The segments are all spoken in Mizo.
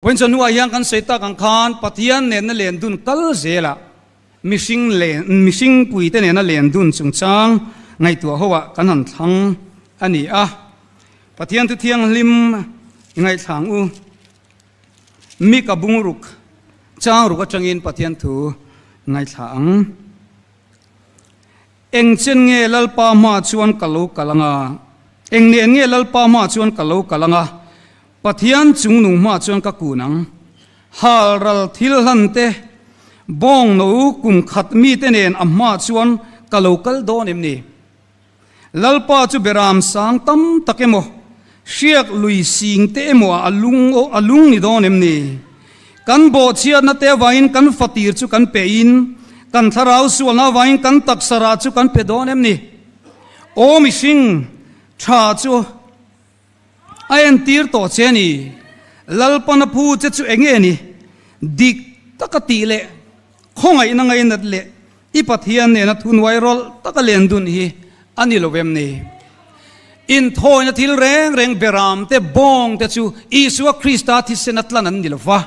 Vawiin chawhnuah hian kan sawi tak ang khan Pathian nena len dun kal zelah mihring len mihring puite nena len dun chungchang ngaihtuah ho ah kan han thlang a ni a. Pathian thu thianghlim i ngaihthlang u. Mika bungruk chang ruk atangin Pathian thu ngaithla ang. Eng chen nge Lalpa hmaah chuan ka lo kal anga? Eng nen nge Lalpa hmaah chuan ka lo kal anga? Pathian chungnung hmaah chuan ka kun ang. Hal ral thil hlan te, bawng no kum khat mite nen a hmaah chuan ka lo kal dawn em ni? Lalpa chu beram sang tam tak emaw, hriak lui sing te emaw ah a lung a lung ni dawn em ni? Kan bawhchhiatna te avangin kan fatir chu kan pe in, kan thlarau sualna avangin kan taksa rah chu kan pe dawn em ni? Aw mihring tha chu a entir tawh che ni. Lalpana phu che chu enge ni? Dik taka tih leh khawngaihna ngainat leh I Pathian nena thunuai rawlh taka len dun hi a ni lo em ni? Inthawina thil reng reng beram te, bawng te chu Isua Krista thisen a tlan an ni lo va.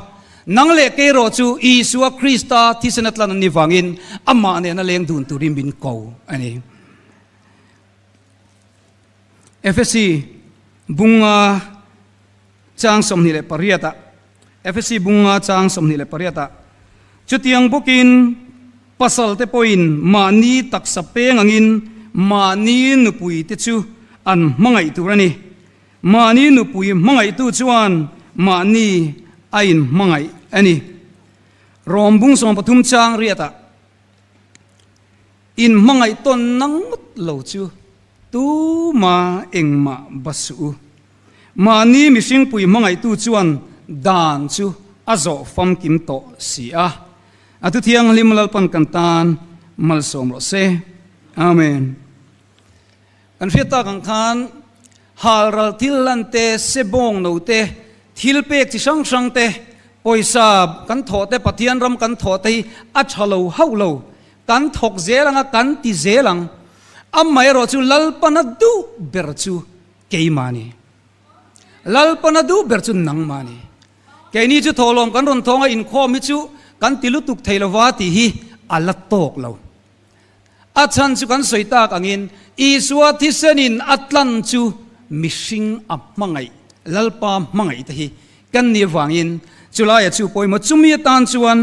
Nang leh kei erawh chu Isua Krista thisen a tlan an ni vangin amah nena leng dun turin min ko a ni. Efesi bunga chang 28 ah Efesi bunga chang 28 ah Chutiang bawkin pasal te pawhin mahni taksa peng angin mahni nupui te chu an hmangaih tur a ni. Mahni nupui hmangaihtu chuan mahni a inhmangaih a ni. Rom bung 13 chang riatah inhmangaih tawnna ngawt lo chu tuma engmah ba suh u. Mahni mihringpui hmangaihtu chuan dan chu a zawh famkim tawh si a. A thu thianghlim Lalpan kan tan malsawm rawh se. Amen. Kan hriat tak ang khan halral thil lan te, sebawng no te, thil pek chi hrang hrang te, pawisa kan thawh te, Pathian ram kan thawh te hi a tha lo hauh lo. Kan thawk zel ang a, kan ti zel ang. Amaherawh chu Lalpana duh ber chu Keimahni. Lalpana duh ber chu nangmahni. Keini chu thawhlawm kan rawn thawng a, inkhawm hi chu kan ti lutuk thei lova tih hi a la tawk lo. A chhan chu kan sawi tak angin Isua thisenin a tlan chu mihring a hmangaih, Lalpa hmangaih te hi kan nih avangin chulaia chu pawimawh chumi atan chuan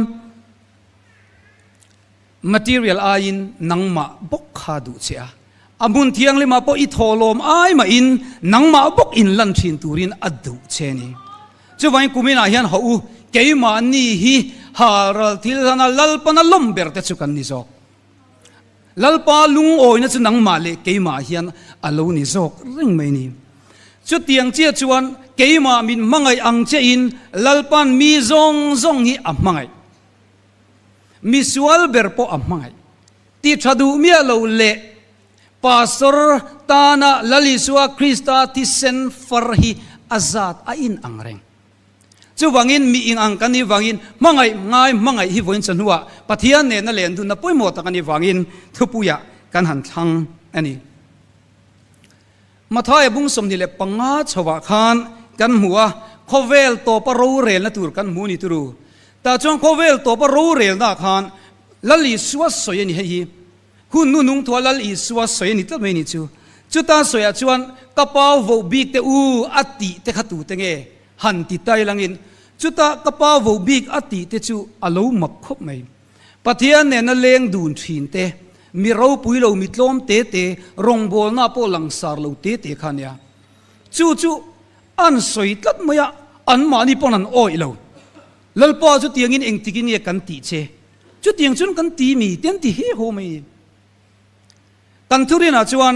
Material aiin nangmah bawk kha duh che a, a hmun thianghlimah pawh i thawhlawm ai mahin nangmah bawk in lan thin turin a duh che ni. Chuvangin kuminah hian haw u, keimahni hi halral thil hlana Lalpana lawm ber te chu kan ni zawk. Lalpa lungawina chu nangmah leh keimah hian a lo ni zawk reng mai ni. Chutiang chiah chuan keimah min hmangaih ang chein Lalpan mi zawng zawng hi a hmangaih. Misual ber pawh a hmangaih. Ti tha duh miah lo leh Pastor tana Lal Isua Krista thisen far hi a zat a in ang reng. Chuvangin mi ing ang kan nih vangin hmangaih ngai hmangaih hi vawiin chawhnuah Pathian nena len dunna pawimawh tak a nih vangin thupuiah kan han thlang a ni. Mathaia bung 25 chhovah khan kan hmu a, khawvel tawpa rorelna tur kan hmu ni turu. Tah chuan khawvel tawpa rorelnaah khan Lal Isua sawi a ni hei hi. Hun nu nung thua Lal Isua sawi a ni tlat mai ni chu. Chuta sawiah chuan ka pau voh bik te u a tih te kha tute nge han ti tai langin chuta ka pau voh bik a tih te chu a lo mak khawp mai. Pathian nena leng dun thin te, mi ropui lo mi tlawm te te, rawngbawlna pawh langsar lo te te kha nia. Chu chu an sawi tlat mai a, anmahni pawn an awih lo. Lalpa chu tiangin engtikin nge kan tih che? Chutiang chuan kan ti mi te an ti he haw mai. Kan thurinah chuan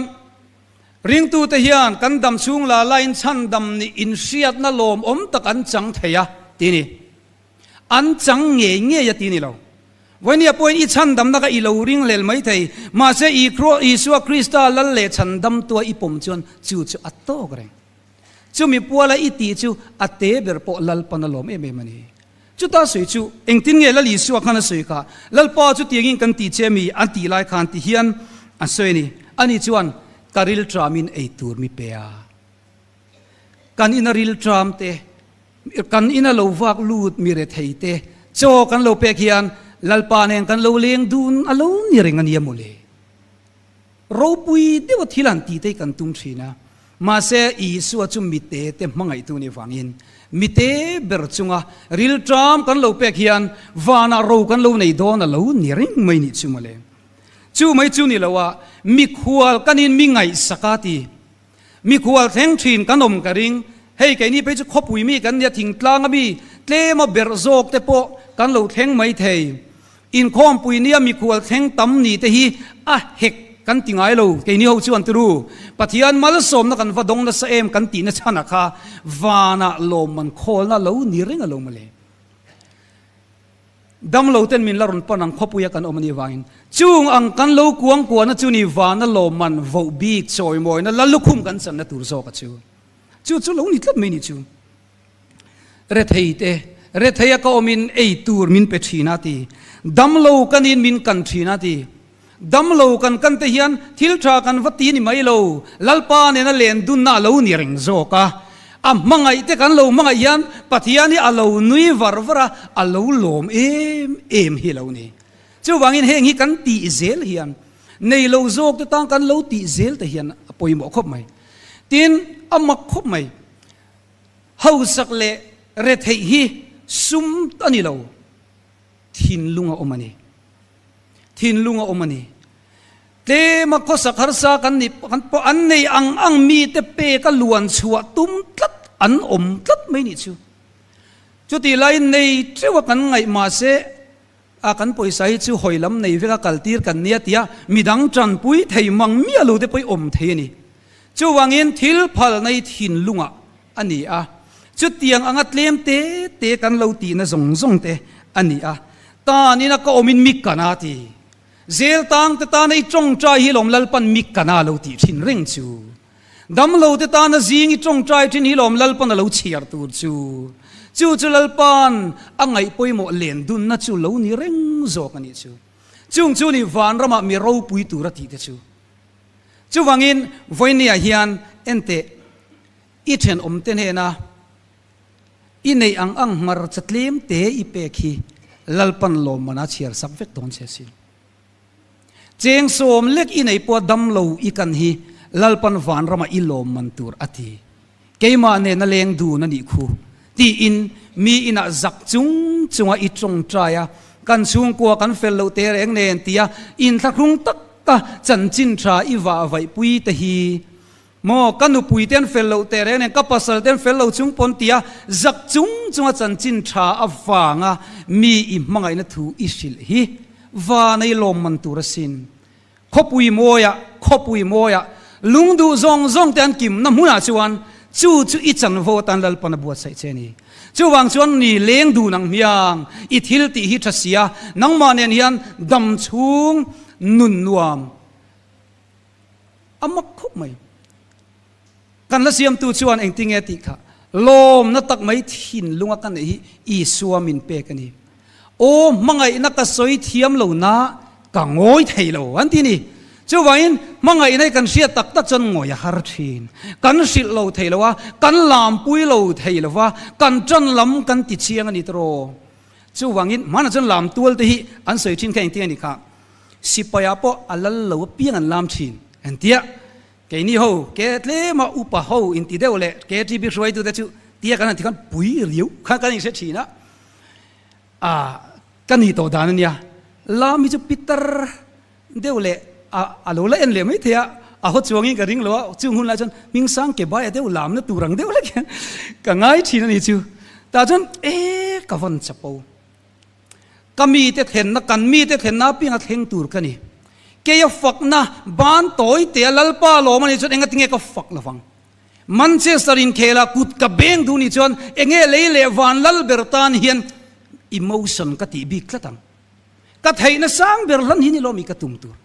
ringtute hian kan dam chhung la lain chhandam nih inhriatna lawmawm tak an chang thei a ti ni. An chang ngei ngei a ti ni lo. Vawihnia pawhin i chhandamna kha i lo ring hlel mai thei, mahse Isua Krista lal leh chhandamtua i pawm chuan chu chu a tawk reng. Chumi puala i tih chu a te ber pawh Lalpan a lawm em em a ni. Chuta sawi chu engtin nge Lal Isua khan a sawi kha? Lalpa chu tiangin kan tih che mi an tih lai khan ti hian a sawi a ni. Ani chuan ka rilṭamin ei tur mi pe a. Kan ina rilṭam te. Kan ina lo vak lut mi rethei te chaw kan lo pek hian Lalpa nen kan lo leng dun a lo ni reng a nia mawle. Ropui deuha thil han tih te hi kan tum thin a, mahse Isua chu mite te hmangaihtu ni vangin mite ber chunga rilṭam kan lo pek hian vanah ro kan lo nei dawn a lo ni reng mai nih chu mawle. Chu mai chu ni lo a, mikhual kan in mi ngaihsak a ti. Mikhual thleng thin kan awm ka ring. Hei keini phei chu khawpui mi kan nia thingtlang a mi tlema berh zawk te pawh kan lo thleng mai thei. Inkhawmpui nia mikhual thleng tam ni te hi a hek kan ti ngai lo keini ho chuan turu Pathian malsawmna kan va dawng nasa em kan tihna chhanah kha vanah lawmman khawlna lo ni reng a lo mawle. Damlo ten min la rawn pan ang khawpuia kan awm a nih vangin chung ang kan lo kuang kuahna chu ni vana lawmman voh bik chawimawina la lukhum kan channa tur zawk a chu. Chu chu lo ni tlat mai ni chu. Rethei te, rethei a ka awmin ei tur min pe thin a ti. Damlo kanin min kan thin a ti. Damlo kan kan te hian thil tha kan va ti ni mai lo, Lalpa nena len dunna a lo ni reng zawk a. A hmangaih te kan lo hmangaih hian Pathian hi a lo nui var var a, a lo lawm em em hi lo ni. Chuvangin heng hi kan tih zel hian nei lo zawk te tan kan lo tih zel te hian a pawimawh khawp mai. Tin, a mak khawp mai. Hausak leh retheih hi sum a ni lo. Thinlung a awm a ni. Thinlung a awm a ni. Tlema khawsak harsa kan nih kan pawh an nei ang ang mite peka luan chhuah tum tlat an awm tlat mai nih chu. Chutih laiin nei teuh a kan ngaih mahse a kan pawisa hi chu hawi lam nei veka kaltir kan nia tia midang tanpui thei mang miah lo te pawh i awm thei a ni. Chuvangin thil phal nei thinlungah a ni a, chutiang anga tlem te te kan lo tihna zawng zawng te a ni a, tanina ka awmin mi kana ti. Zel tang te tana i tawngtai hi lawm Lalpan mi kana lo tih thin reng chu. Damlo te tana zing i tawngtai thin hi lawm Lalpan a lo chhiar tur chu. Chu chu Lalpan a ngaih pawimawh len dunna chu lo ni reng zawk a nih chu. Chung chu ni vanramah mi ropui tur a tih te chu. Chuvangin vawinia hian enteh I thenawmte hnena i neih ang ang hmarcha tlem te i pek hi Lalpan lawmman a chhiar sak vek dawn che sin. Cheng sawm lek i nei pawh dam lo i kan hi Lalpan vanrama i lawmman tur a ti. Keimah nena leng dun a nih khu tiin mi inah zak chung chunga i tawngtai a, kan chhungkua kan fel loh te reng nen tia inthlahrung taka chanchin tha i vahvaihpui te hi Maw, ka nupui te an fel loh teh reng nen, ka pasal te an fel lo chung pawn tia zak chung chunga chanchin tha avanga mi i hmangaihna thu i hrilh hi vanei lawmman tur asin. Khawpui mawiah, khawpui mawiah, lungduh zawng zawng te an kimna hmunah chuan chu chu i chanvo atan Lalpan a buatsaih che a ni. Chuvang chuan ni leng dun ang hmiang, i thil tih hi tha sia, nangmah nen hian dam chhung nun nuam A mak khawp mai. Kan la siamtu chuan engtinge tih kha lawmna tak mai thinlunga ka neih hi Isua min pek a ni. Aw hmangaihna ka sawi thiam lo na ka ngawi thei lo an ti ni. Chuvangin hmangaihna hi kan hriat tak tak chuan ngawi a har thin. Kan hrilh lo thei lo a, kan lampui lo thei lo va, kan tan lam kan ti chiang a ni tawh. Chuvangin hmanah chuan lamtual te hi an sawi thin kha engtinge ni kha. Sipaiah pawh a lal lo apiang an lam thin. Engtia? Keini ho ke tlema upa ho inti deuh leh KTB hruaitute chu tia kan han ti khan pui riau khan kan inhre thin a. A ka ni tawh dan a nia. Lam hi chu pitar deuh leh a a lo la en leh mai thei a, a haw chuangin ka ring lo a, chung hun lai chuan hmingsang ke baia deuh lamna tur ang deuh hlek hian ka ngai thin a ni chu. Tah chuan e ka vawn chapo. Ka mite thlenna, kan mite thlenna apianga thleng tur ka ni. Keia fakna ban tawi tea Lalpa lawm a nih chuan engatinge ka fak lovang? Manchester inkhela kut ka beng duh nih chuan enge lei leh van lal ber tan hian emotion ka tih bik tlat ang. Ka theihna sang ber hlan hi ni lo mi ka tum tur.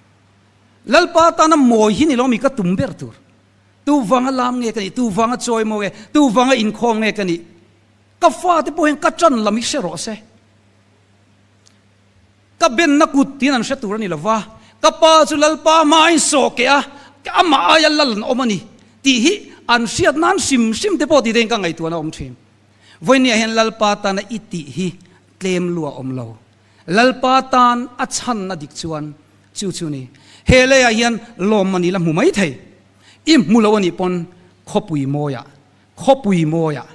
Lalpa tana mawi hi ni lo mi ka tum ber tur. Tu vanga lam nge ka nih? Tu vanga chawi maw nge? Tu vanga inkhawm nge ka nih? Ka fate pawh hian ka ṭan lam hi hre rawh se. Ka benna kut tiin an hre tur a ni lo va, ka pa chu Lalpa hmain sawh keh a, amah aia lal an awm a ni tih hi an hriat nan hrim hrim te pawh tih te hian ka ngaihtuahna a awm ṭhin. Vawinia hian Lalpa tana i tih hi tlem lua awm lo. Lalpa tan a chhanna dik chuan chu chu ni. He leiah hian lawmman i la hmu mai thei. I hmu lo anih pawn khawpui mawiah, khawpui mawiah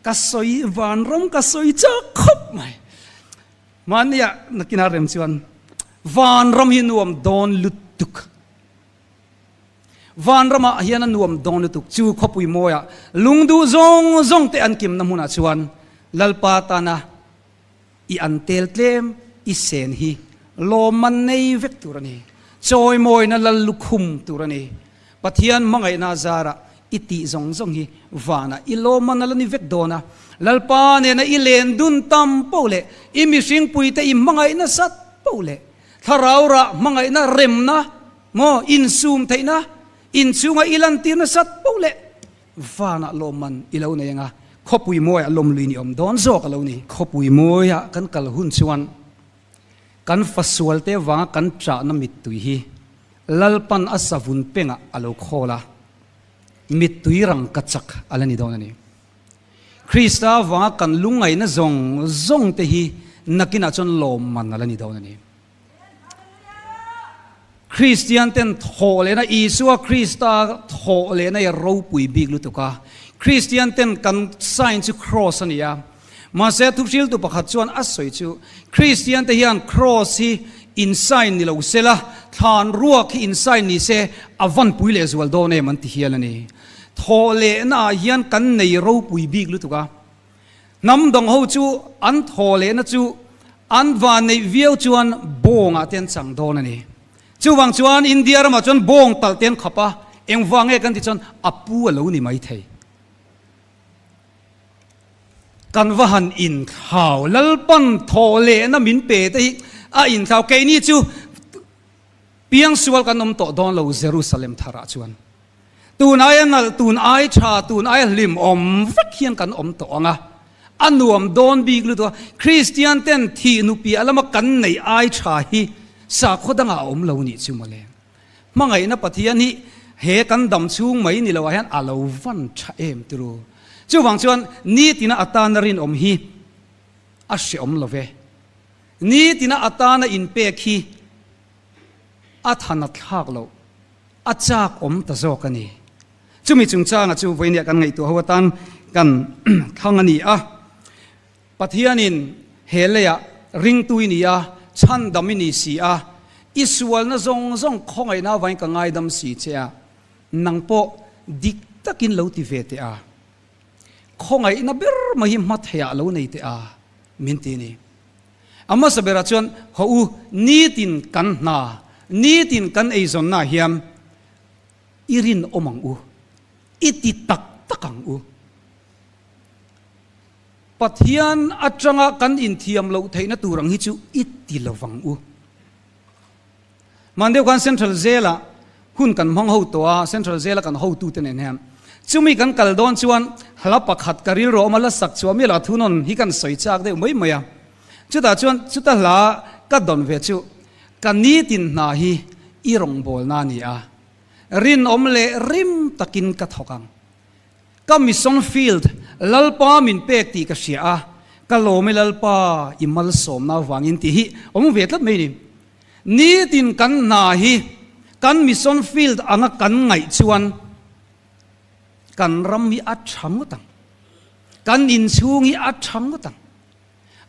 ka sawi vanram ka sawi chak khawp mai. Mahnia nakinah rem chuan vanram hi nuam dawn lutuk. Vanramah hian a nuam dawn lutuk chu khawpui mawiah lungduh zawng zawng te an kimna hmunah chuan Lalpa tana i an tel tlem i sen hi lawmman nei vek tur a ni. Chawimawina lal lukhum tur a ni. Pathian hmangaihna zarah i tih zawng zawng hi vanah i lawmman a la ni vek dawn a. Lalpa nena i len dun tam poh leh i mihringpuite i hmangaih nasat poh leh Thlarau rah hmangaihna remna maw insum theihna inchhunga i lantir nasat poh leh vanah lawmman i lo nei anga khawpui mawiah lawmlui ni awm dawn zawk a lo ni. Khawpui mawiah kan kal hun chuan kan fasual te vanga kan chahna mittui hi Lalpan a savun pengah a lo khawl a, mittui rang ka chak a la ni dawn a ni. Krista vanga kan lungngaihna zawng zawng te hi nakinah chuan lawmman a la ni dawn a ni. Kristian ten thawh lehna, Isua Krista thawh lehna hi a ropui bik lutuk a. Kristian ten kan sign chu cross a ni a. Mahse thuhriltu pakhat chuan a sawi chu, Kristian te hian cross hi in sign ni lo sela, thlan ruak hi in sign ni se a vanpui lehzual dawn em an ti hial a ni. Thawh lehna ah hian kan nei ropui bik lutuk a, hnam dang ho chu an thawh lehna chu an van neih viau chuan bawng ah te an chang dawn a ni. Chuvang chuan India ramah chuan bawng talh te an khap a, engvang nge kan tih chuan a pu a lo ni mai thei. Kan va han inthlau, Lalpan thawh lehna min pe te hi a inthlau, keini chu Piangsual kan awm tawh dawn lo Jerusalem tharah chuan. Tun aia nalh, tun ai tha, tun aia hlim awm vek hian kan awm tawh ang a. A nuam dawn bik lutuk a, Kristian ten thih nupiah lama kan neih ai tha hi sakhaw dangah a awm lo nih chu mawle. Hmangaihna Pathian hi he kan dam chhung mai ni loah hian a lo van tha em turu. Chuvang chuan nitina atana rinawm hi a hreawm lo ve. Nitina atana inpek hi a than a thlak loh, a chak awm ta zawk a ni. Chumi chungchanga chu vawinia kan ngaihtuah ho atan kan thlang a ni a. Pathianin he leiah ringtu i ni a, chhandam i ni si a, i sualna zawng zawng khawngaihna avangin ka ngaidam si che a, nang pawh dik takin lo ti ve teh a, khawngaihna ber mai hi hma theiah lo nei teh a, min ti a ni. A hmasa berah chuan haw u, nitin kan hna, nitin kan eizawnnaah hian i rinawm ang u, i ti tak tak ang u. Pathian atanga kan inthiam loh theihna tur ang hi chu i ti lo vang u. Hman deuh khan Central Jail-ah hun kan hmang ho tawh a, Central Jail-a kan hotute nen hian. Chumi kan kal dawn chuan hla pakhat ka rilru a awm a, la sak chhuah miah lo a thunawn hi kan sawi chak deuh mai mai a. Chutah chuan chuta hla ka dawn ve chu, Ka nitin hna hi i rawngbawlna a ni a, rinawm leh rim takin ka thawk ang. Ka mission field Lalpa min pek tih ka hria a, ka lawm e Lalpa i malsawmna avangin tih hi awm ve tlat mai ni. Nitin kan hna hi kan mission field anga kan ngaih chuan kan ram hi a tha ngawt ang, kan inchhung hi a tha ngawt ang.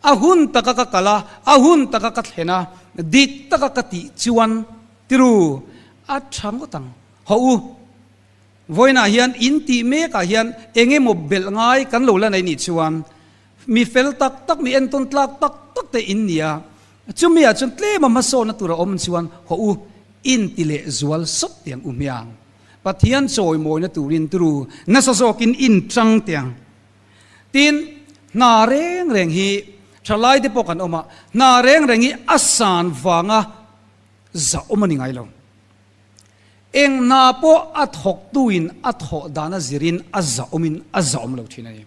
A hun taka ka kal a, a hun taka ka thlen a, dik taka ka tih chuan tiru a tha ngawt ang. Hawh u. Vawiinah hian in tih mekah hian eng emaw belh ngai kan lo la nei nih chuan mi fel tak tak, mi entawn tlak tak tak te in ni a, chumi ah chuan tlema hmasawnna tur a awm chuan hawh u, in ti leh zual sawt tiang u hmiang. Pathian chawimawina turin turu nasa zawkin in tang tiang. Tin, hna reng reng hi thalai te pawh kan awm a, hna reng reng hi a san vanga zah awm a ni ngai lo. Eng hna pawh a thawktuin a thawh dan a zirin a zahawmin a zahawm lo thin a ni.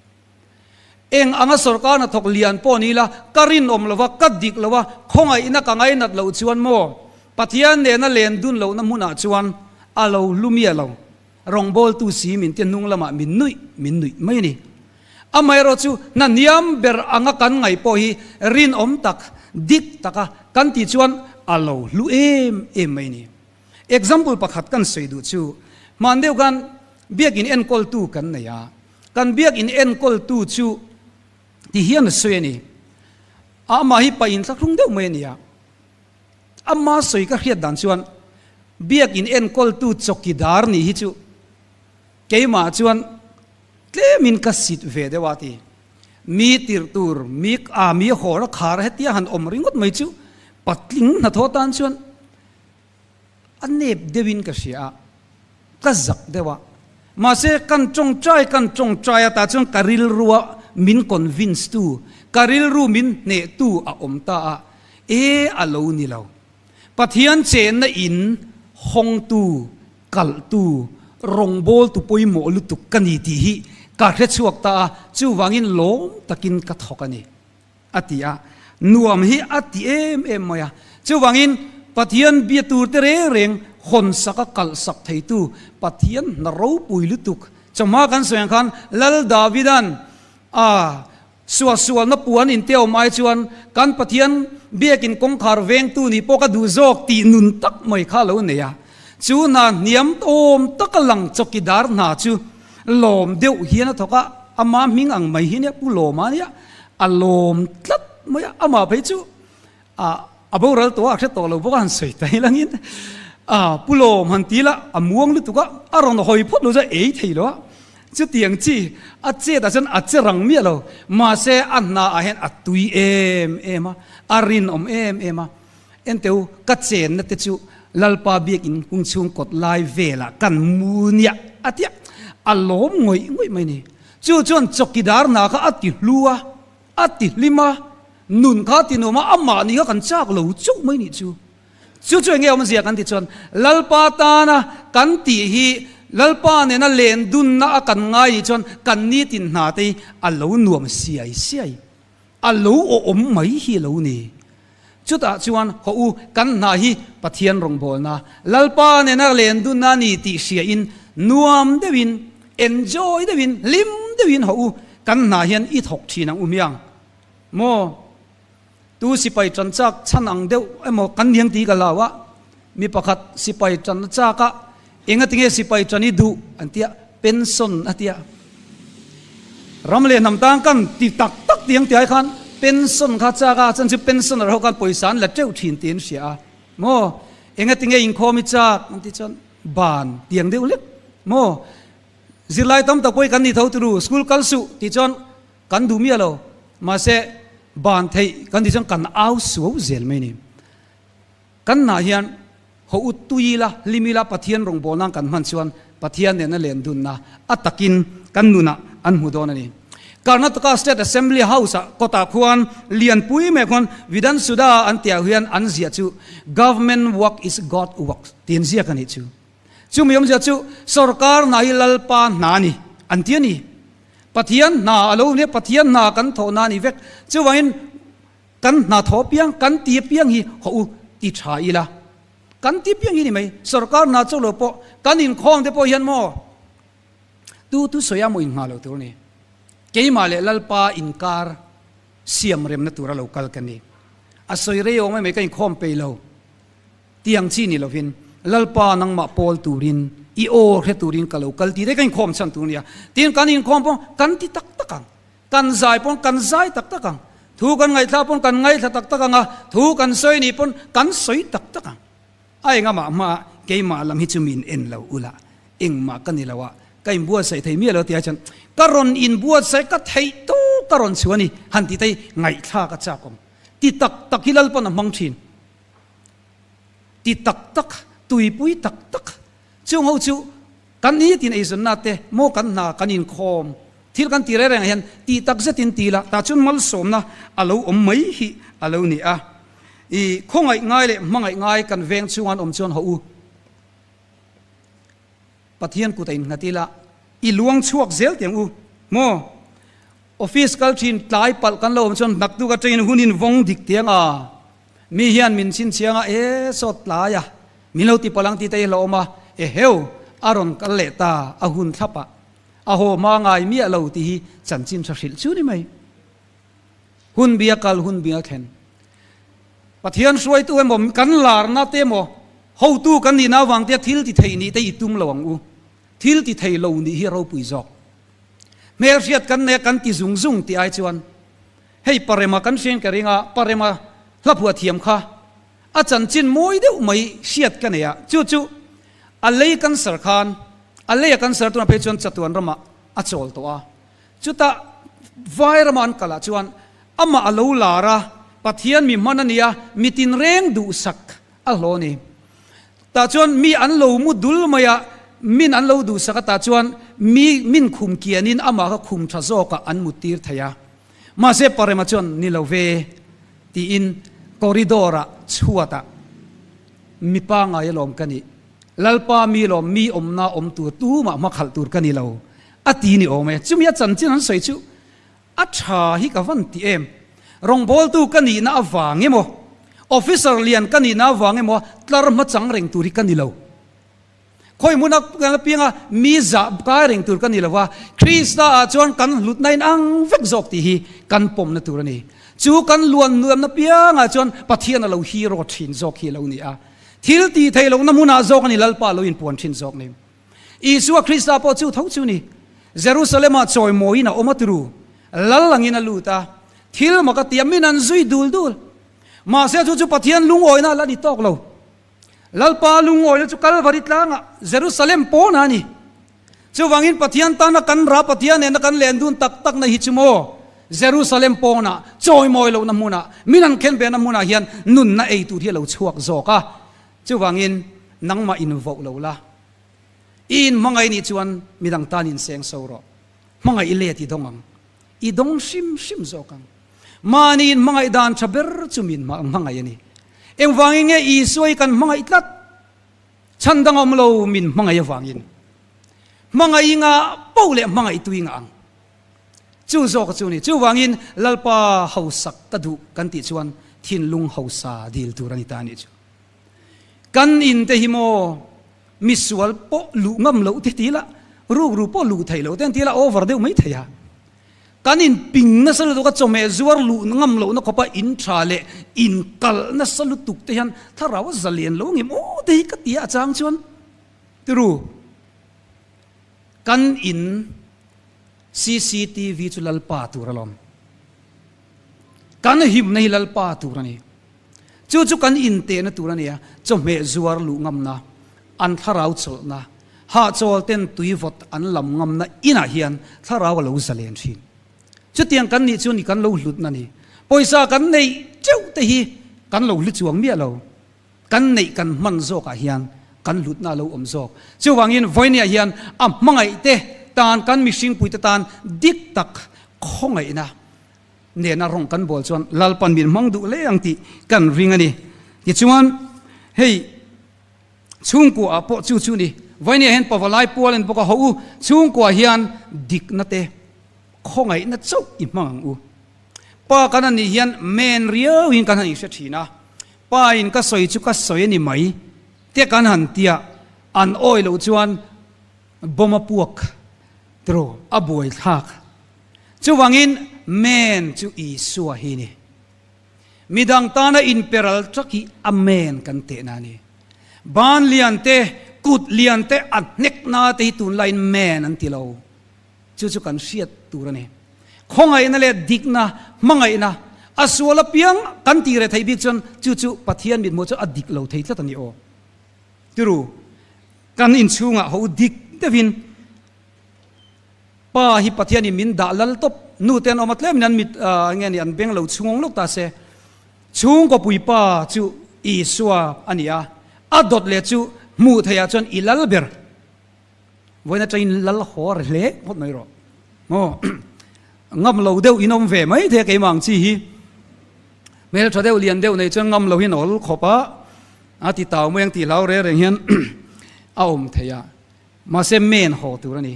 Eng anga sawrkar hnathawk lian pawh ni ila, ka rinawm lo va, ka dik lo va, khawngaihna ka ngainat loh chuan maw Pathian nena len dun lohna hmunah chuan a lo hlu miah lo. Rawngbawltu si min tia hnung lamah min nuih min nuih mai a ni. Amaherawhchu, hna hniam ber anga kan ngaih pawh hi rinawm tak, dik taka kan tih chuan a lo hlu em em mai ni. Example pakhat kan sawi duh chu, hman deuh khan biakin enkawltu kan nei a, kan biakin enkawltu chu ti hian a sawi a ni. Amah hi paih inthlahrung deuh mai a ni a. Ama sawi ka hriat dan chuan biakin enkawltu chawkidar nih hi chu keimah chuan tlemin ka sit ve deuh a ti. Mi tirh tur, mi a mi hawr a khar hetia han awm ringawt mai chu patling hnathawh tan chuan a nep deuhin ka hria a, ka zak deuh a. Mahse kan tawngtai kan tawngtai a tah chuan ka rilrua min convince tu, ka rilru min hnehtu a awm ta a, e a lo ni lo. Pathian chenna in hawngtu, kalhtu, rawngbawltu pawimawh lutuk ka ni tih hi ka hrechhuak ta a, chuvangin lawm takin ka thawk a ni. A ti a, nuam hi a ti em em mai a. Chuvangin Pathian bia tur te reng reng hawn sak a kalh sak theitu Pathian hna ropui lutuk. Chawhma kan sawi ang khan Lal Davidan a suahsualna puan in te awm ai chuan kan Pathian biakin kawngkhar vengtu nih pawh ka duh zawk tih nun tak mai kha a lo nei a. Chu hna hniam awm taka lang chawkidar hna chu lawm deuh hian a thawk a, ama hming ang mai hi nia Pu Lawma nia a lawm tlat mai a, amah phei chu ah a boral tawh a, a hre tawh lo bawk a han sawi ta hi langin ah Pu Lawm han ti la a muang lutuk a, a rawn hawi phawt lo chuan ei thei lo a, chutiang chi a chet ah chuan a che rang miah lo, mahse a hna ah hian a tui em em a, a rinawm em em a. Enteu, ka chenna te chu Lalpa biakin kung chhung kawt lai velah kan mu nia a tia, a lawm ngawih ngawih mai ni. Chu chuan chawkidar hna kha a ti hlu a, a ti hlim a, nun kha a ti nuam a, amah ni kha kan chak lo chauh mai nih chu. Chu chu enge awmzia kan ti chuan Lalpa tana kan tih hi Lalpa nena len dunna a kan ngai nih chuan kan nitin hna te hi a lo nuam siai siai. A lo awm mai hi lo ni. Chutah chuan, Haw u, kan hna hi Pathian rawngbawlna, Lalpa nena len dunna a ni tih hriain nuam deuhin, enjoy deuhin, hlim deuhin haw u, kan hna hian i thawk thin ang u hmiang. Maw? Tu sipai tan chak chhan ang deuh emaw kan niang tih ka hlau a, mi pakhat sipai tan a chak a, Engatinge sipai tan i duh an tia, pension a tia. Ram leh hnam tan kan ti tak tak tiang ti ai khan pension kha chak a, chuan chu pensioner ho khan pawisa an la teuh thin tiin hria a. Maw? Engatinge inkhawm i chak an ti chuan ban tiang deuh lek. Maw? Zirlai tam tak pawh hi kan ni tho turu, school kal suh tih chuan kan duh miah lo. Mahse ban theih kan tih chuan kan au suau zel mai ni. Kan hnah hian haw ut tui ila, hlim ila Pathian rawngbâwl nan kan hman chuan Pathian nena len dunna a takin kan nunah an hmu dawn a ni. Karnataka State Assembly House-ah kawtah khuan lianpui mai khuan Vidhan Sudha an tihah hian an ziah chu Government work is God work tih an ziak a nih chu. Chumi awmzia chu sawrkar hna hi Lalpa hna a ni an ti a ni. Pathian hna a lo nia, Pathian hna kan thawhna a ni vek. Chuvangin Kan hna thaw piang, kan ti piang hi haw u ti tha ila. Kan ti piang hi ni mai. Sorkar hna chauh lo pawh, kan inkhawm te pawh hian maw tu tu sawi a maw inngah lo tur ni. Keimah leh Lalpa inkar siam remna tura lo kal ka ni. A sawi rei awm mai ka inkhawm peih lo. Tiang chi ni lovin Lalpa nangmah pawl turin i aw hre turin ka lo kal ti daih ka inkhawm chhan tur nia. Tin kan inkhawm pawh kan ti tak tak ang. Kan zai pawn kan zai tak tak ang. Thu kan ngaihthla pawn kan ngaihthla tak tak ang a, thu kan sawi nih pawn kan sawi tak tak ang. A engamah hmaah keimah lam hi chu min en lo ula, engmah ka ni lo a, ka inbuatsaih thei miah lo tih ai chuan ka rawn inbuatsaih ka theih tawk ka rawn chhuah a ni han tih te hi ngaihthlak a chak awm. Ti tak tak hi Lalpan a hmang thin. Ti tak tak, tuipui tak tak. Chung ho chu Kan ni tin eizawnna te maw kan hna kan inkhawm thil kan ti reng rengah hian tih tak zetin ti ila tah chuan malsawmna a lo awm mai hi a lo ni a. I khawngaih ngai leh hmangaih ngai kan veng chhunga an awm chuan haw u. Pathian kut a innghat ila i luang chhuak zel tiang u maw. Office kal thin tlai palh kan lo awm chuan naktuk atangin hun in vawng dik tiang a. Mi hian min chhinchhiang a, E sawt tlai a, min lo ti palh ang tih te hi hlauhawm a, eheu, a rawn kal leh ta, a hun thlap a. A haw hma ngai miah lo tih hi chanchin tha hrilh chu ni mai. Hun bia kal hun bia thlen. Pathian hruaitu emaw kan larna te emaw hotu kan nihna avang te thil ti thei nih te i tum lo ang u. Thil ti thei lo nih hi a ropui zawk. Hmelhriat kan nei a kan ti zung zung tih ai chuan hei Parema kan hriain ka ring a, Parema hlaphuah thiam kha a chanchin mawi deuh mai hriat ka nei a, chu chu a lei cancer khan a lei a cancer tunah phei chuan chatuan ramah a chawl tawh a, chutah vai rama an kalah chuan amah a lo lar a, Pathian mi hman a nia, mi tinreng duhsak a hlawh a ni. Tah chuan mi an lo mu dul mai a, min an lo duhsak a, tah chuan mi min khum kianin amah kha khum tha zawkah an mut tir thei a. Mahse Parema chuan ni lo ve tiin corridor-ah chhuatah mi pangai alawm ka nih, Lalpa mi lawm mi awmna awm tur tumah hmakhalh tur ka ni lo a ti ni awm e. Chumi a chanchin an sawi chu A tha hi ka van ti em? Rawngbawltu ka nihna avang emaw, officer lian ka nihna avang emaw tlar hmachang reng tur hi ka ni lo. Khawi hmuna kan apianga mi zah kai reng tur ka ni lo va, Krista ah chuan kan hlutna in ang vek zawk tih hi kan pawmna tur a ni. Chu kan luan nuamna piangah chuan Pathian a lo hero thin zawk hi a lo ni a. Thil tih theih lohna hmunah zawk a ni Lalpa lo inpuan thin zawk ni. Isua Krista pawh chu tho chu ni. Jerusalem-ah chawimawiin a awm a turu. Lal angin a lut a. Thil mak a ti a, min an zui dul dul. Mahse chu chu Pathian lungawina a la ni tawk lo. Lalpa lungawina chu Kalvari tlangah Jerusalem pawnah a ni. Chuvangin Pathian tana kan ra Pathian nena kan len dun tak takna hi chu maw Jerusalem pawnah chawimawi lohna hmunah min an khen vena hmunah hian nunna ei tur hi a lo chhuak zawk a. Chuvangin nangmah invoh lo la. I inhmangaih nih chuan midang tan inseng so rawh. Hmangaih i let i dawng ang. I dawng hrim hrim zawk ang. Mahni inhmangaih dan tha ber chu min hmangaih a ni. Engvangin nge Isua hi kan hmangaih tlat? Chhan dang awm lo min hmangaih avangin. Hmangaih i ngah poh leh hmangaihtu i ngah ang. Chu zawk chu ni. Chuvangin Lalpa hausak ka duh kan tih chuan thinlung hausa dil tur a ni ta a nih chu. Kan in te hi maw misual pawh luh ngam loh te ti la, rukru pawh luh theih loh te an ti la over deuh mai thei a. Kan in ping nasa lutuk a chawhmeh zuar luh ngam lohna khawpa in tha leh in kalh nasa lutuk te hian thlarau a zalian lo ngem aw te hi ka ti a chang chuan tiru kan in cctv chu Lalpa tur alawm. Kan himna hi Lalpa tur a ni. Chu chu kan intehna tur a ni a, chawhmeh zuar luh ngamna, an thlarau chawlhna, hahchawl ten tui vawt an lam ngamna inah hian thlarau a lo zalen thin. Chutiang kan nih chu ni kan lo hlutna a ni. Pawisa kan neih teuh te hi kan lo hlu chuang miah lo. Kan neih kan hman zawkah hian kan hlutna a lo awm zawk. Chuvangin vawinia hian a hmangaih te tan kan mihringpuite tan dik tak khawngaihna nena rawng kan bawl chuan Lalpan min hmang duh hle ang tih kan ring a ni. Tichuan, hei chhungkua ah pawh chu chu ni. Vawinia hian Pavalai pual en bawk a, Haw u, chhungkua hian dikna te khawngaihna chauh i hmang ang u. Pa kan anih hian men riau in kan han inhre thin a, pa in ka sawi chu ka sawi a ni mai te kan han tia, an awi loh chuan bomb a puak tiraw a buaithlak. Chuvangin men chu Isua hi ni. Midang tana inperal tak hi a men kan tehna a ni. Ban lian te, kut lian te, a hnekna te hi tunlaiin men an ti lo. Chu chu kan hriat tur a ni. Khawngaihna leh dikna, hmangaihna, a sual apiang kan tih reh theih bik chuan chu chu Pathian mithmuh chu a dik lo thei tlat a ni aw. Tiru, kan inchhungah ho dik deuhin Pa hi Pathian in min dah lal tawp, nu te an awm a tlem in an mit nge ni an beng lo chhungawng lawk ta se, chhungkaw pui pa chu Isua a ni a, a dawt leh chu hmuh theih ah chuan i lal ber. Vawiin atangin lal haw a ri hle ngawt mai rawh. Maw ngam lo deuh in awm ve mai thei a keimah ang chi hi. Hmeltha deuh lian deuh nei chuan ngam lo hian a awl khawp a, a ti tau mai ang tih hlau reng reng hian a awm thei a. Mahse men haw tur a ni.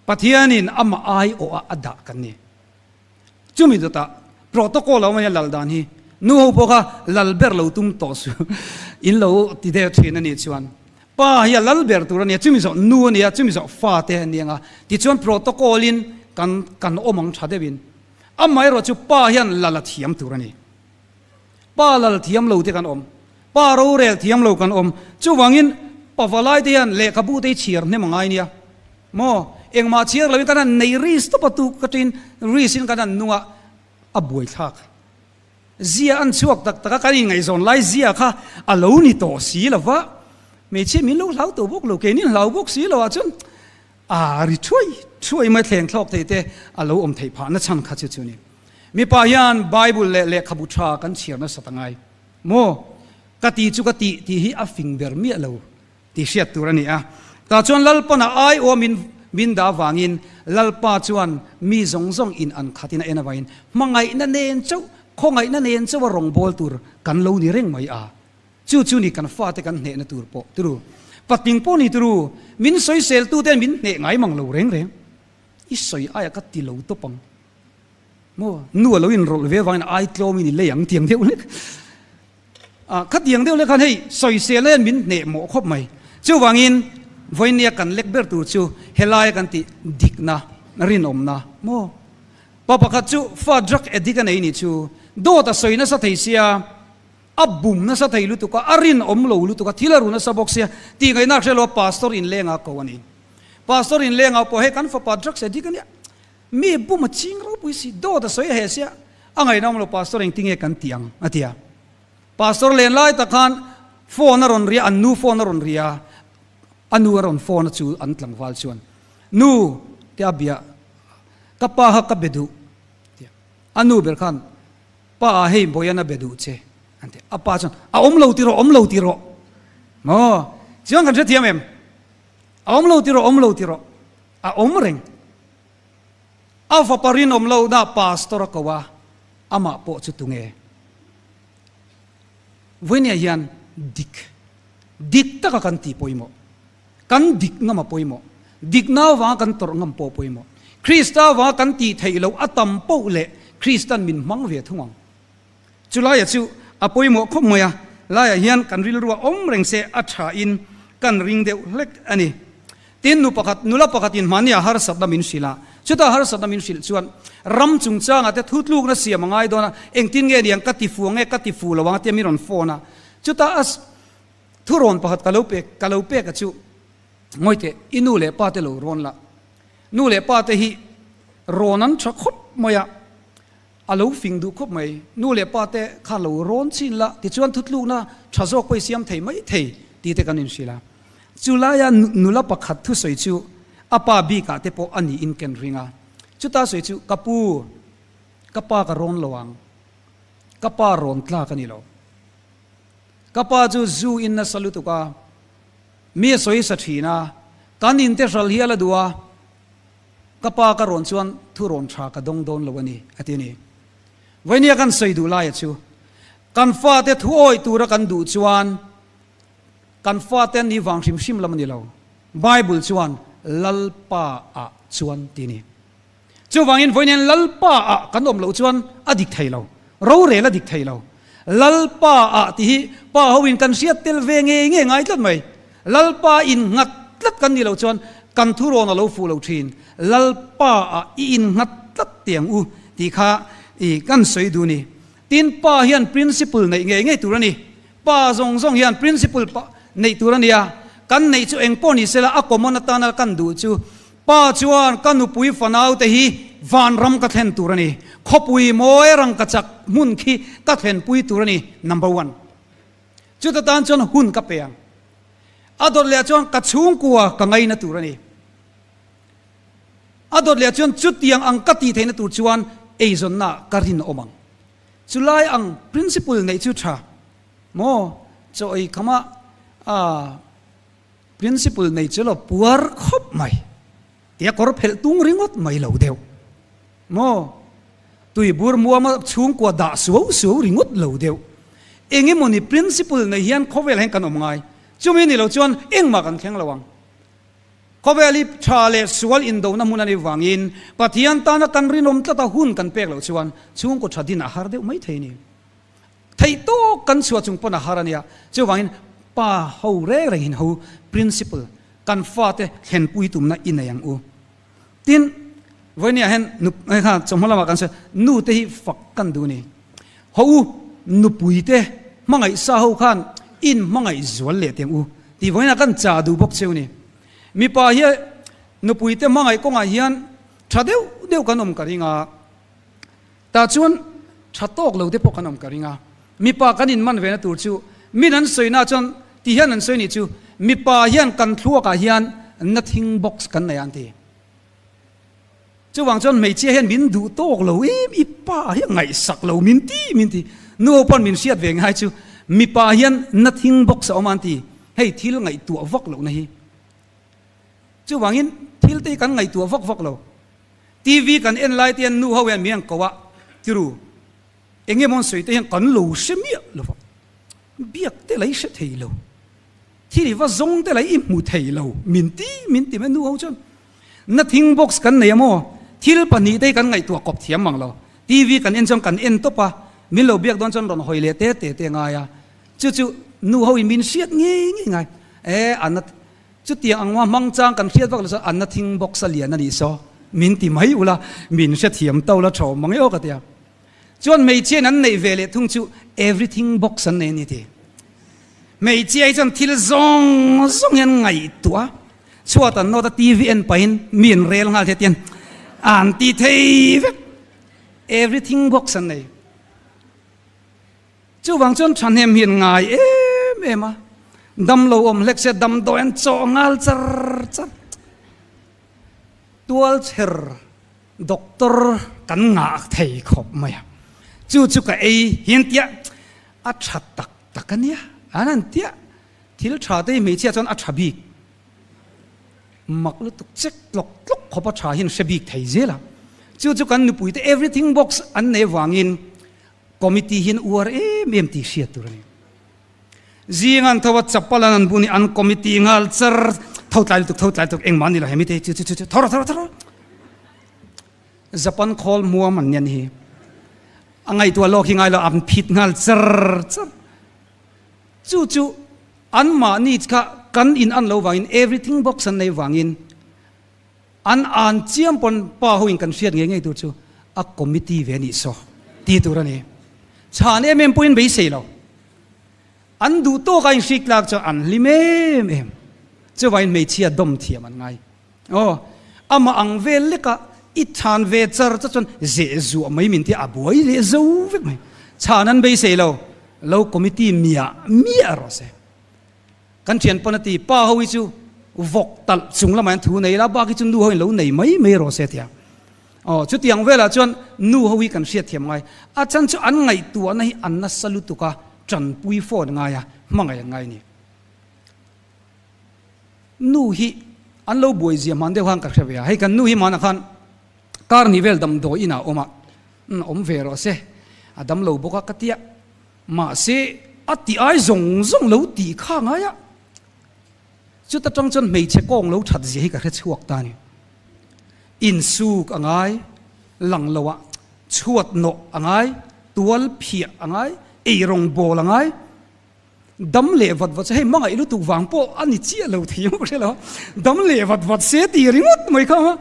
Pathianin amah aiawh a a dah kan ni. Chumi dawtah protocol a awm a nia lal dan hi. Nu ho pawh kha lal ber lo tum tawh suh in lo ti deuh thin a nih chuan. Pa hi a lal ber tur a nia, chumi zawh nu a nia, chumi zawh fa te a ni ang a. Tichuan protocol in kan kan awm ang tha deuhin. Amaherawhchu pa hian lal a thiam tur a ni. Pa lal thiam lo te kan awm. Pa rorel thiam lo kan awm. Chuvangin pavalai te hian lehkhabu te hi chhiar hnem a ngai nia. Maw? Engmah chhiar loin kan han nei ris tawp a tu ka ṭin ris in kan han nung a, a buaithlak. Zia an chhuak tak tak a, kan inngaihzawn lai zia kha a lo ni tawh si lo va, hmeichhia min lo hlau tawh bawk lo, keini hlau bawk si lo ah chuan a ri thuai thuai mai thleng thlawk thei te a lo awm theih phah na chhan kha chu chu ni. Mipa hian Bible leh lehkhabu tha kan chhiar nasa ta ngai maw? Ka ti chu ka tih tih hi a fing ber miah lo tih hriat tur a ni a. Tah chuan Lalpana aiawh min min dah avangin Lalpa chuan mi zawng zawng in an khatin a en avangin hmangaihna nen chauh, khawngaihna nen chauh a rawngbâwl tur kan lo ni reng mai a. Chu chu ni kan fate kan hnehna tur pawh turu. Patling pawh ni turu, min sawiseltuten min hneh ngai mang lo reng reng. I sawi aia ka ti lo tawp ang. Maw? Nu a lo inrawlh ve avangin ai tlawmin i lei ang tiang deuh hlek. Ah, khatiang deuh leh khan hei sawisel hian min hneh mawh khawp mai. Chuvangin vawinia kan lek ber tur chu helaia kan tih dikna, rinawmna maw? Pa pakhat chu fa drug addict a nei nih chu dawt a sawi nasa thei sia, a bum nasa thei lutuk a, a rinawm lo lutuk a, thil a ru nasa bawk sia tih ngaihna hre lo a pastor inleng a ko a ni. Pastor inleng a pawh hei kan fapa drugs addict a nia, mi bum a ching ropui si, dawt a sawi a heh sia, a ngaihna awm lo pastor engtinge kan tih ang a ti a. Pastor len lai tak khan phone a rawn ria, an nu phone a rawn ria, a nu a rawn phone a chu an tlangval chuan, Nu te a bia, ka pa kha ka be duh ti a. A nu ber khan, Pa ah hei Boyan a be duh che an ti a. A pa chuan, A awm lo ti rawh, awm lo ti rawh. Maw? Chuan kan hrethiam em? A awm lo ti rawh, awm lo ti rawh. A awm reng. A fapa rinawm lohna pastor a ko a, amah pawh chu tunge? Vawinia hian dik, dik taka kan tih pawimawh, kan dik ngam a pawimawh, dikna avanga kan tawrh ngam pawh a pawimawh. Krista avanga kan tih theih loh a tam poh leh Kristan min hmang ve thung ang. Chulaia chu a pawimawh khawp mai a, laiah hian kan rilrua awm reng se a thain kan ring deuh hlek a ni. Tin, nu pakhat, nula pakhatin hmahnia harsatna min hrilh a, chuta harsatna min hrilh chuan ram chungchangah te thutlukna siam a ngai dawn a, engtin nge niang ka ti fu ang e, ka ti fu lo ang tia min rawn phone a, chuta a thurawn pakhat ka lo pek, ka lo pek a chu, Ngawi teh, i nu leh pa te lo rawn la, nu leh pa te hi rawn an tha khawp mai a, A lo fing duh khawp mai. Nu leh pa te kha lo rawn chin la, tichuan thutlukna tha zawk pawh i siam thei mai thei tih te kan inhrilh a. Chu laia nula pakhat thusawi chu a pa bikah te pawh a niin ken ring a. Chuta sawi chu, Ka pu, ka pa ka rawn lo ang. Ka pa rawn tlak a ni lo. Ka pa chu zu in nasa lutuk a, mi a sawi sa thin a, kan inte hral hi a la duh a, Ka pa ka rawn chuan thu rawn tha ka dawng dawn lo a ni, a ti a ni. Vawinia kan sawi duh laia chu, kan fate thu awih tura kan duh chuan kan fate an nih vang hrim hrim lam a ni lo. Bible chuan Lalpa ah chuan ti a ni. Chuvangin vawiin Lalpa ah kan awm loh chuan a dik thei lo, rorel a dik thei lo. Lalpa ah tih hi pa hoin kan hriat tel ve ngei ngei ngai tlat mai. Lalpa innghat tlat kan nih loh chuan kan thurawn a lo fuh lo thin. Lalpa ah i innghat tlat tiang u tih kha i kan sawi duh ni. Tin, pa hian principle neih ngei ngei tur a ni. Pa zawng zawng hian principle pa neih tur a nia. Kan neih chu eng pawh ni sela a common atana kan duh chu pa chuan ka nupui fanau te hi vanram ka thlen tur a ni. Khawpui mawi rangkachak hmun khi ka thlenpui tur a ni, number one. Chuta tan chuan hun ka pe ang. A dawt leh chuan ka chhungkua ka ngaina tur a ni. A dawt leh chuan chutiang ang ka tih theihna tur chuan eizawnna ka rinawm ang. Chulai ang principle neih chu tha maw? Chaw ei khama a principle nei chu lo puar khawp mai. Tia kawr phelh tung ringawt mai lo deuh maw? Tuibur muama chhungkua dah suau suau ringawt lo deuh. Engemawni principle nei hian khawvel hian kan awm ngai. Chumi ni lo chuan engmah kan thleng lo ang. Khawvel hi tha leh sual indona hmun a nih vangin Pathian tana kan rinawm tlata hun kan pek loh chuan chhungkaw tha din a har deuh mai thei a ni. Theih tawk kan chhuah chung pawn a har a nia. Chuvangin. Pa ho reng reng hin ho principle kan fate thlenpui tumna i nei ang u. Tin, vawinia hian nu hei kha chawhma lamah kan sawi nu te hi fak kan duh a ni. Ho u, nupui te hmangaih sa ho khan in hmangaih zual leh teh ang u tih vawiinah kan chah duh bawk cheu a ni. Mipa hi nupui te hmangaih kawngah hian tha deuh deuh kan awm ka ring a, tah chuan tha tawk lo te pawh kan awm ka ring a. Mipa kan inman ve na tur chu min an sawi na chuan ti hian an sawi nih chu mipa hian kan thluakah hian nothing box kan nei a an ti. Chuvang chuan hmeichhia hian min duh tawk lo em i pa hi a ngaihsak lo min ti min ti. Nu ho pawn min hriat ve ngai chu mipa hian nothing box a awm a an ti. Hei thil ngaihtuah vak lohna hi. Chuvangin thil te hi kan ngaihtuah vak vak lo. TV kan en lai te hian nu ho hian min an ko a tiru. Eng emaw an sawi te hian kan lo hre miah lo va, biak te la i hre thei lo, thil i va zawng te la i hmu thei lo min ti min ti mai nu ho chuan. Nothing box kan nei a maw? Thil pahnih te hi kan ngaihtuah kawp thiam mang lo. TV kan en chuan kan en tawp a, min lo biak dawn chuan rawn hawi leh te te te ngai a, chu chu nu ho in min hriat ngei ngei ngai. E a na Chutiang ang hmang chang kan hriat vak lo chuan an nothing box a lian a nih saw min ti mai ula, min hrethiam to la thaw mang e aw ka ti a. Chuan hmeichhiain an neih ve leh thung chu everything box an nei a ni ti. Hmeichhia hi chuan thil zawng zawng hi an ngaihtuah a, chhuat an nawt a TV en pahin mi an rel nghal thei tian an ti thei vek. Everything box an nei. Chuvang chuan thahnem hi an ngai em em a, damlo awm hlek se damdawi an chawh nghal char char. Tualchher Doctor kan ngah thei khawp mai a, chu chu ka ei hian tia a tha tak tak a nia, an han tia thil tha te hi hmeichhia chuan a tha bik mak lutuk chek tlawk tlawk khawp a tha hian hre bik thei zel a, chu chu kan nupui te everything box an nei avangin committee hian uar em em tih hriat tur a ni. Zing an tho a, chapal an an bun i an committee nghal char, tho tlai lutuk, tho tlai lutuk, engmah an ni lo hemi te hi chu chu chu chu, tho rawh, tho rawh, tho rawh. Japan khawl muam an nian hi. A ngaihtuah lawk hi ngai lo, an phit nghal char char. Chu chu an mahni kha kan in an lo vangin everything box an nei vangin an an chiam pawn pa ho in kan hriat ngei ngei tur chu a committee ve nih saw ti tur a ni. Chhan em em pawhin beisei lo. An duh tawk a inhrik tlak chuan an hlim em em. Chuvain hmeichhia dawm thiam an ngai. Aw, amah ang vel leka i chhan ve char cha chuan zeh zuah mai min tia a buai leh zo vek mai. Chhan an beisei lo, lo committee miah miah rawh se. Kan thian pawn a ti, pa ho hi chu vawk talh chung lamah hian thu nei la, bak hi chu nu ho in lo nei mai mai rawh se tia. Aw, chutiang velah chuan nu ho hi kan hriatthiam ngai. A chhan chu an ngaihtuahna hi an nasa lutuk a, tanpui phone ngai a, hmangaih an ngai a ni. Nu hi an lo buai zia hman deuh khan ka hre ve a, hei kan nu hi hmanah khan kar ni vel damdawi inah a awm a, awm ve rawh se, a dam lo bawk a ka tia, mahse a ti ai zawng zawng lo tih kha ngai a. Chuta tang chuan hmeichhe kawng lo that zia hi ka hre chhuak ta a ni. Insuk a ngai, lang lo ah chhuat nawh a ngai, tual phiah a ngai, eirawng bawl a ngai, dam leh vat vat se, hei hmangaih lutuk vang pawh a ni chiah lo thei ang ka hre lo, dam leh vat vat se tih ringawt mai kha a,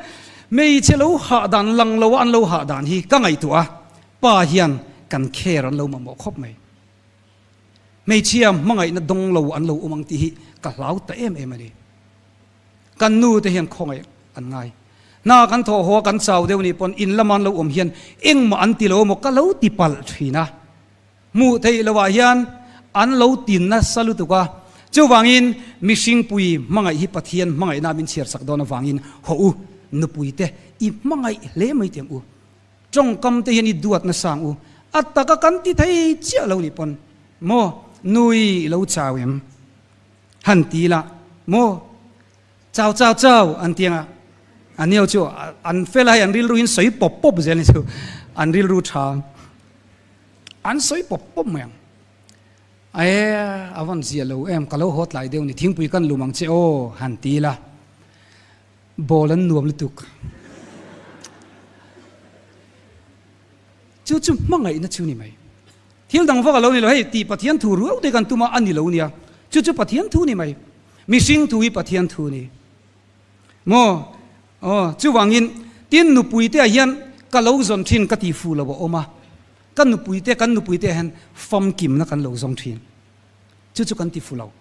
hmeichhe lo hah dan lang lo a an lo hah dan hi ka ngaihtuah a, pa hian kan care an lo mamawh khawp mai. Hmeichhia hmangaihna dawng lo an lo awm ang tih hi ka hlau ta em em a ni. Kan nu te hian khawngaih an ngai. Hna kan thawh haw a kan chau deuh nih pawn in lama an lo awm hian engmah an ti lo emaw ka lo ti palh thin a. Hmuh theih loh ah hian an lo tin nasa lutuk a. Chuvangin mihringpui hmangaih hi Pathian hmangaihna min chhiar sak dawn avangin haw u, nupui te i hmangaih hle mai teh ang u. Tawngkam te hian i duat nasa ang u. A taka kan ti thei chiah lo nih pawn maw nui i lo chau em? Han ti la maw chau chau chau an ti anga a nio chu an fel a hei an rilru in sawi pawp pawp zel ni chu an rilru tha an sawi pawp pawp mai ang e a van zia lo em ka lo haw tlai deuh ni thingpui kan lum ang che aw han ti la ball an nuam lutuk chu chu hmangaihna chu ni mai. Thil dang vak a lo ni lo, hei tih Pathian thu ruau te kan tum a, a ni lo nia. Chu chu Pathian thu ni mai. Mihring thu hi Pathian thu ni. Maw? Aw, chuvangin tin nupui te ah hian ka lo zawn thin ka ti fu lo a awm a. Ka nupui te, kan nupui te ah hian famkimna kan lo zawng thin. Chu chu kan ti fu lo.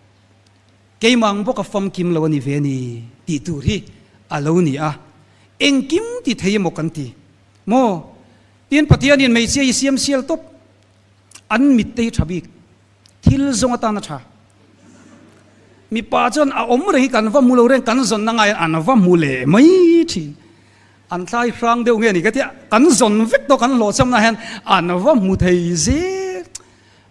Keimah ang bawka famkim lo a ni ve a ni tih tur hi a lo ni a. Engkim ti thei emaw kan ti maw? Tin Pathianin hmeichhia hi siam sial tawp. An mitte hi tha bik. Thil zawng atan a tha. Mipa chuan a awm reng hi kan va hmu lo reng, kan zawnna ngaiin an va hmu leh mai thin. An thlai hrang deuh nge ni ka tia, kan zawn vek tawh kan hlawhchhamna hian an va hmu thei zel.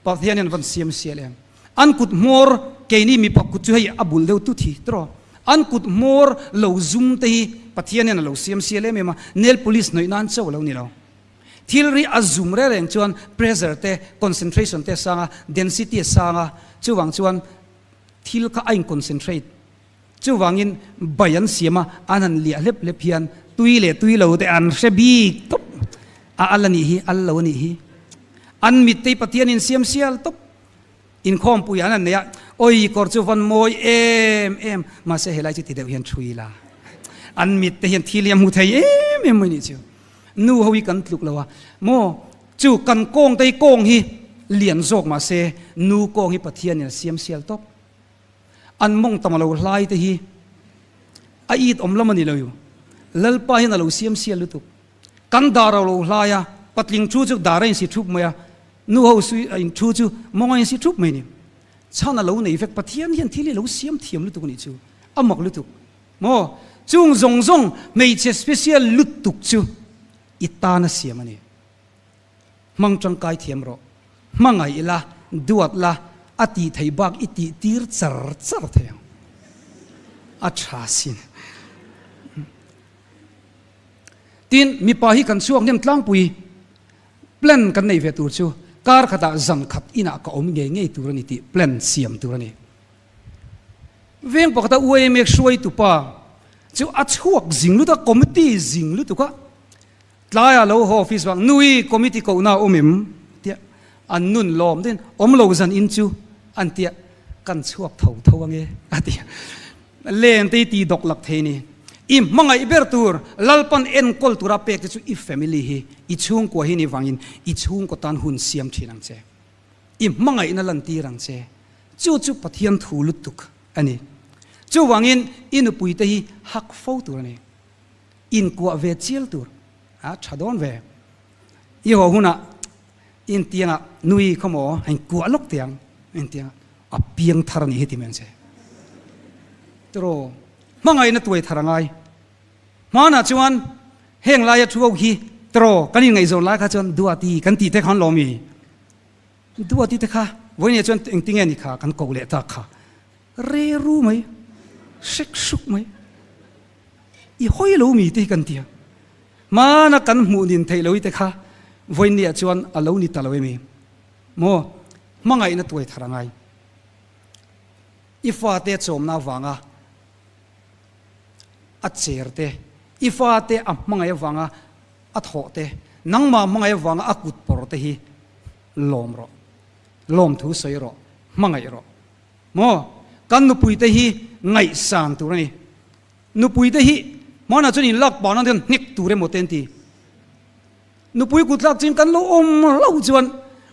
Pathian hian van siam sial em. An kut hmawr, keini mipa kut chu hei a bul deuh tut hi tiraw. An kut hmawr lo zum te hi Pathian hian a lo siam sial em em a, nail polish hnawih nan chauh a lo ni lo. Thil ri a zum reng reng chuan pressure te, concentration te a sang a, density a sang a, chuvang chuan thil kha a in concentrate. Chuvangin bai an siam a, an han liah hlep hlep hian tui leh tui lo te an hre bik tawp. A al a nih hi, al lo a nih hi. An mit te hi Pathian in siam sial tawp. Inkhawmpui an han nei a, Awi kawr chu vawn mawi em em, mahse helai chu ti deuh hian thui la. An mit te hian thil hi a hmu thei em em mai nih chu. Nu ho hi kan tluk lo a, maw chu kan kawng te hi kawng hi lian zawk mahse nu kawng hi Pathian in a siam sial tawp. An mawng tam a lo hlai te hi a it awm lam a ni lo. Lalpa hian a lo siam sial lutuk. Kan dar a lo hlai a, patling thu chu dar a insi thup mai a, Nu ho sui a in thu chu mawng a insi thup mai ni. Chhan a lo nei vek Pathian hian thil hi a lo siam thiam lutuk a nih chu. A mak lutuk. Maw? Chung zawng zawng hmeichhe special lutuk chu i tan a siam a ni. Hmang tangkai thiam rawh. Hmangaih la, duat la, a tih theih bak i tih tir char char thei ang. A tha sin. Tin, mipa hi kan chhuak hnem tlangpui. Plan kan nei ve tur chu kar khatah zan khat inah ka awm ngei ngei tur a ni tih plan siam tur a ni. Veng pakhata UAMA hruaitu pa chu a chhuak zing lutuk a, committee zing lutuk a, tlaiah lo haw office vang, Nui committee kohna a awm em? tia an nun lawm deuhin awm lo zan in chu an tia kan chhuak tho tho ange a ti a. Len te i ti dawk lak thei ni. I hmangaih ber tur Lalpan enkawl tura pek te chu i family hi, i chhungkua hi ni vangin i chhungkaw tan hun siam thin ang che. I hmangaihna lantir ang che. Chu chu Pathian thu lutuk a ni. Chuvangin i nupui te hi hak fo tur a ni. Inkuah ve chial tur a tha dawn ve. I haw hunah intiangah nui khawmaw a inkuah lawk teh ang intiangah. A piang thar a nih hi ti mai ang che. Tiraw, hmangaihna tuai thar a ngai. Hmanah chuan heng laia thu ho hi tiraw kan inngaihzawn lai kha chuan Duati kan tih te khan lawm i? Duati te kha vawinia chuan engtinge ni kha kan koh leh tak kha re ru mai, hrek hruk mai. I hawi lo mi te hi kan ti a. Hmana kan hmuh nin theih lo hi te kha vawinia chuan a lo ni ta lo emi? Maw? Hmangaihna tuai thar a ngai. I fate chawmna avanga a cher te, i fate a hmangaih avanga a thawh te, nangmah hmangaih avanga a kut pawr te hi lawm rawh. Lawmthu sawi rawh, hmangaih rawh. Maw? Kan nupuite hi ngaihsan tur a ni. Nupuite hi hmanah chuan inlak pah nan hian hnek tur emaw te an ti. Nupui kut tlak chin kan lo awm lo chuan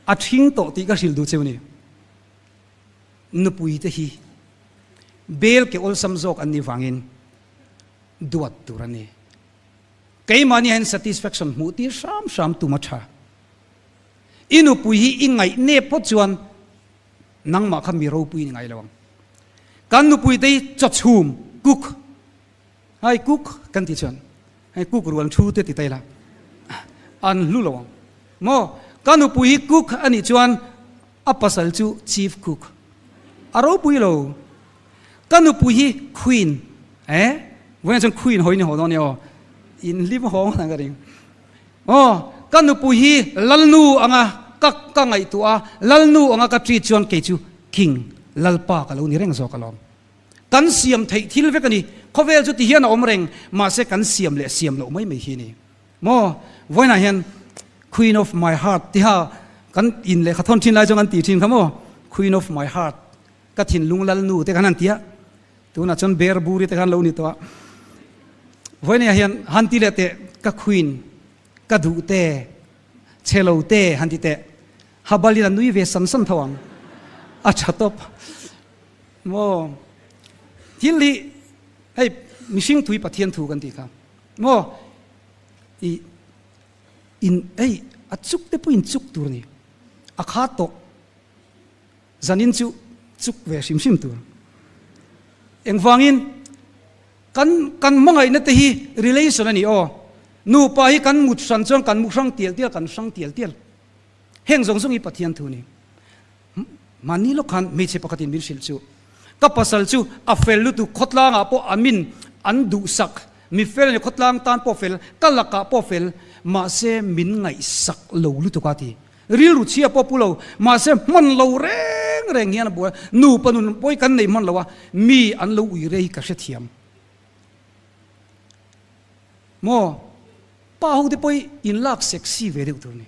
a ṭhing tawh tih ka hrilh duh cheu ni. Nupui te hi bel ke awlsam zawk an nih vangin duat tur a ni. Keimahni hian satisfaction hmuh tir hram hram tum a ṭha. I nupui hi i ngaih nep phawt chuan nangmah kha mi ropui ni ngai lo ang. Kan nupui te hi chawchhum, cook, Hai kuk kan ti chuan hei kuk rual thu te ti ta ila an hlu lo ang maw? Ka nupui hi kuk a nih chuan a pasal chu chief cook a ropui lo. Ka nupui hi queen eh vawiin chuan queen hawi ni haw dawn nia aw in hlim hawng ang ka ring aw ka nupui hi lalnu anga ka ka ngaihtuah a lalnu anga ka treat chuan kei chu king lalpa ka lo ni reng zawk alawm. Kan siam theih thil vek a ni. Khawvel chu ti hian a awm reng, mahse kan siam leh siam loh mai mai hi a ni. Maw? Vawiinah hian Queen of my heart tiha kan in lehkha thawn thin lai chuan kan ti thin kha maw? Queen of my heart. Ka thinlung lalnu te khan han ti a, tunah chuan ber buri te khan lo ni tawh a. Vawinia hian han ti leh teh, ka queen, ka duh te, chhe lo te han ti teh. Habalin a nui ve san san tho ang. A tha tawp. Maw? Thil hi hei mihring thui Pathian thu kan tih kha. Maw? I in hei a chuk te pawhin chuk tur a ni. A kha tawh. Zanin chu chuk ve hrim hrim tur. Engvangin kan kan hmangaihna te hi relation a ni aw. Nupa hi kan mut hran chuan kan mu hrang tial tial kan hrang tial tial. Heng zawng zawng hi Pathian thu a ni. Mahni lawk khan hmeichhe pakhatin min hrilh chu ka pasal chu a fel lutuk khawtlangah pawh a min an duhsak mi fel a ni khawtlang tan pawh fel ka lakah pawh fel mahse min ngaihsak lo lutuk a ti. Rilru chhia pawh pu lo, mahse hman lo reng reng hian a buai a, nupa nun pawi kan nei hman lo a, mi an lo ui rei ka hrethiam. Maw? Pa ho te pawh in lak sexy ve deuh tur a ni.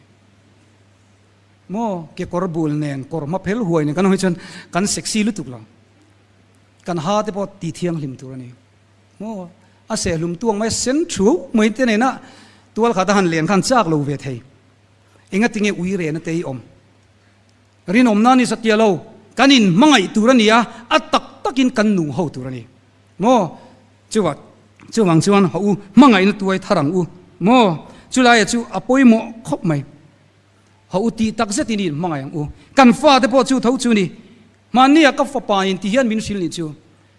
Maw? Kekawr bul nen, kawr hma phel huai nen kan awm hi chuan kan sexy lutuk lo. Kan ha te pawh ti thianghlim tur a ni. Maw? A sehlum tuang mai, sen thuau mai te nena tual khat a han len khan chak lo ve thei. Engatinge ui rehna te hi awm? Rinawmna ni satia lo, kan in hmangaih tur a ni a, a tak takin kan nung ho tur a ni. Maw? Chuva, chuvang chuan haw u, hmangaihna tuai thar ang u. Maw? Chulaia chu a pawimawh khawp mai. Haw u tih tak zetin i in hmangaih ang u. Kan fate pawh chu tho chu ni. Hmannia ka fapa in ti hian min hrilh nih chu.